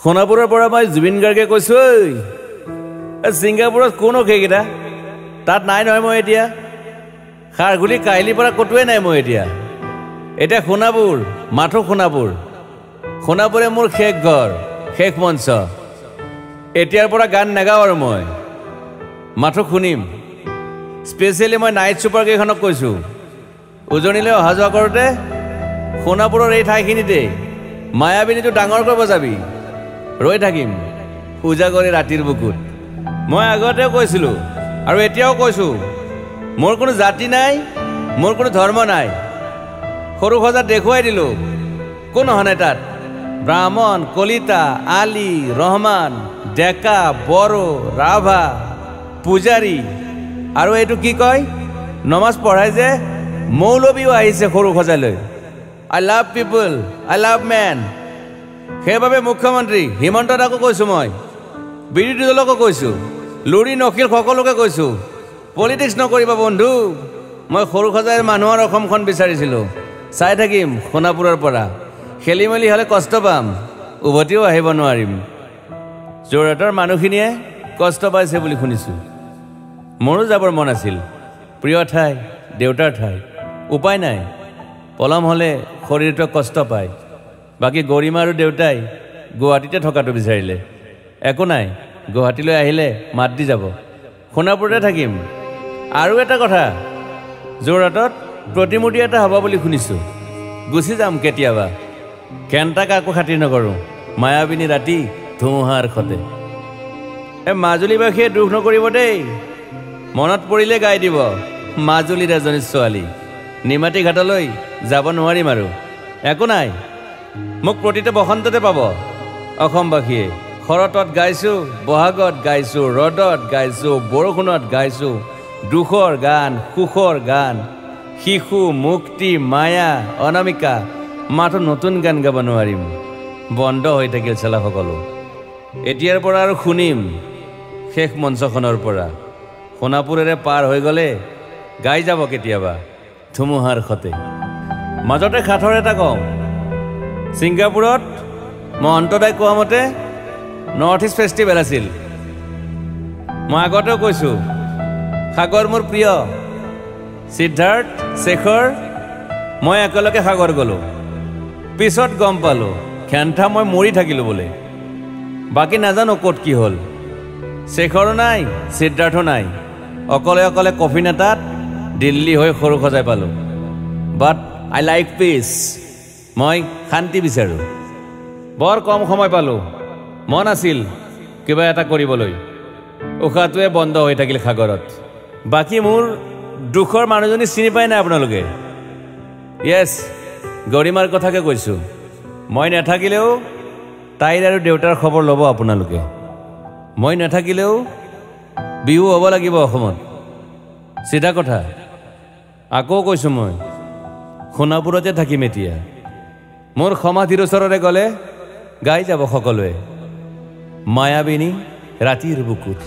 সোণাপুৰৰ পৰা মই জুবিন গাৰ্গে কৈছোঁ, ঐ ছিংগাপুৰত কোন সেইকেইটা তাত নাই নহয়। মই এতিয়া খাৰঘুলি কাহিলীৰ পৰা ক'তোৱে নাই মই এতিয়া। এতিয়া সোণাপুৰ, মাথো সোণাপুৰ। সোণাপুৰে মোৰ শেষ ঘৰ, শেষ মঞ্চ। এতিয়াৰ পৰা গান নাগাওঁ আৰু মই, মাথো শুনিম। স্পেচিয়েলি মই নাইট ছুপাৰ কেইখনক কৈছোঁ, উজনিলৈ অহা যোৱা কৰোঁতে সোণাপুৰৰ এই ঠাইখিনিতেই মায়াবিনীটো ডাঙৰকৈ বজাবি। ৰৈ থাকিম উজাগৰী ৰাতিৰ বুকুত। মই আগতেও কৈছিলোঁ আৰু এতিয়াও কৈছোঁ, মোৰ কোনো জাতি নাই, মোৰ কোনো ধৰ্ম নাই। সৰু সজাত দেখুৱাই দিলোঁ, কোন অহা নাই তাত। ব্ৰাহ্মণ, কলিতা, আলী, ৰহমান, ডেকা, বড়ো, ৰাভা, পূজাৰী আৰু এইটো কি কয় নমাজ পঢ়াই যে মৌলবীও আহিছে সৰু সজালৈ। I love people, I love man. সেইবাবে মুখ্যমন্ত্ৰী হিমন্ত দাকো কৈছোঁ, মই বিৰোধী দলকো কৈছোঁ, লুৰি নখিল সকলোকে কৈছোঁ, পলিটিক্স নকৰিবা বন্ধু। মই সৰু সজাইৰ মানুহৰ অসমখন বিচাৰিছিলোঁ। চাই থাকিম সোণাপুৰৰ পৰা। খেলি মেলি হ'লে কষ্ট পাম, উভতিও আহিব নোৱাৰিম। যোৰহাটৰ মানুহখিনিয়ে কষ্ট পাইছে বুলি শুনিছোঁ। মোৰো যাবৰ মন আছিল, প্ৰিয় ঠাই, দেউতাৰ ঠাই। উপায় নাই, পলম হ'লে শৰীৰটোৱে কষ্ট পায়। বাকী গৰিমা আৰু দেউতাই গুৱাহাটীতে থকাটো বিচাৰিলে। একো নাই, গুৱাহাটীলৈ আহিলে মাত দি যাব। সোণাপুৰতে থাকিম। আৰু এটা কথা, যোৰহাটত প্ৰতিমূৰ্তি এটা হ'ব বুলি শুনিছোঁ, গুচি যাম কেতিয়াবা। ঘেণ্টা কাকো খাতিৰ নকৰোঁ, মায়াবিনী ৰাতি ধুমুহাৰ সতে। এই মাজুলীবাসীয়ে দুখ নকৰিব দেই, মনত পৰিলে গাই দিব মাজুলীৰ এজনী ছোৱালী। নিমাতী ঘাটলৈ যাব নোৱাৰিম আৰু। একো নাই, মোক প্ৰতিটো বসন্ততে পাব অসমবাসীয়ে। শৰতত গাইছোঁ, বহাগত গাইছোঁ, ৰ'দত গাইছোঁ, বৰষুণত গাইছোঁ, দুখৰ গান, সুখৰ গান, শিশু, মুক্তি, মায়া, অনামিকা। মাথো নতুন গান গাব নোৱাৰিম, বন্ধ হৈ থাকিল চেলা সকলো। এতিয়াৰ পৰা আৰু শুনিম শেষ মঞ্চখনৰ পৰা। সোণাপুৰেৰে পাৰ হৈ গ'লে গাই যাব কেতিয়াবা ধুমুহাৰ সতে। মাজতে সাঁথৰ এটা কওঁ। ছিংগাপুৰত মই অন্তদাই কোৱা মতে নৰ্থ ইষ্ট ফেষ্টিভেল আছিল। মই আগতেও কৈছোঁ, সাগৰ মোৰ প্ৰিয়। সিদ্ধাৰ্থ, শেখৰ, মই একেলগে সাগৰ গ'লোঁ। পিছত গম পালোঁ খেন্থা মই মৰি থাকিলোঁ বোলে। বাকী নাজানো ক'ত কি হ'ল। শেখৰো নাই, সিদ্ধাৰ্থো নাই। অকলে অকলে কফিন এটাত দিল্লী হৈ সৰু সজাই পালোঁ। বাট I like piece, মই শান্তি বিচাৰোঁ। বৰ কম সময় পালোঁ, মন আছিল কিবা এটা কৰিবলৈ। উশাহটোৱে বন্ধ হৈ থাকিল সাগৰত। বাকী মোৰ দুখৰ মানুহজনী চিনি পাই নাই আপোনালোকে? য়েছ, গৰিমাৰ কথাকে কৈছোঁ। মই নাথাকিলেও তাইৰ আৰু দেউতাৰ খবৰ ল'ব আপোনালোকে। মই নাথাকিলেও বিহু হ'ব লাগিব অসমত, চিধা কথা। আকৌ কৈছোঁ, মই সোণাপুৰতে থাকিম এতিয়া। মোৰ সমাধিৰ ওচৰৰে গ'লে গাই যাব সকলোৱে মায়াবিনী ৰাতিৰ বুকুত।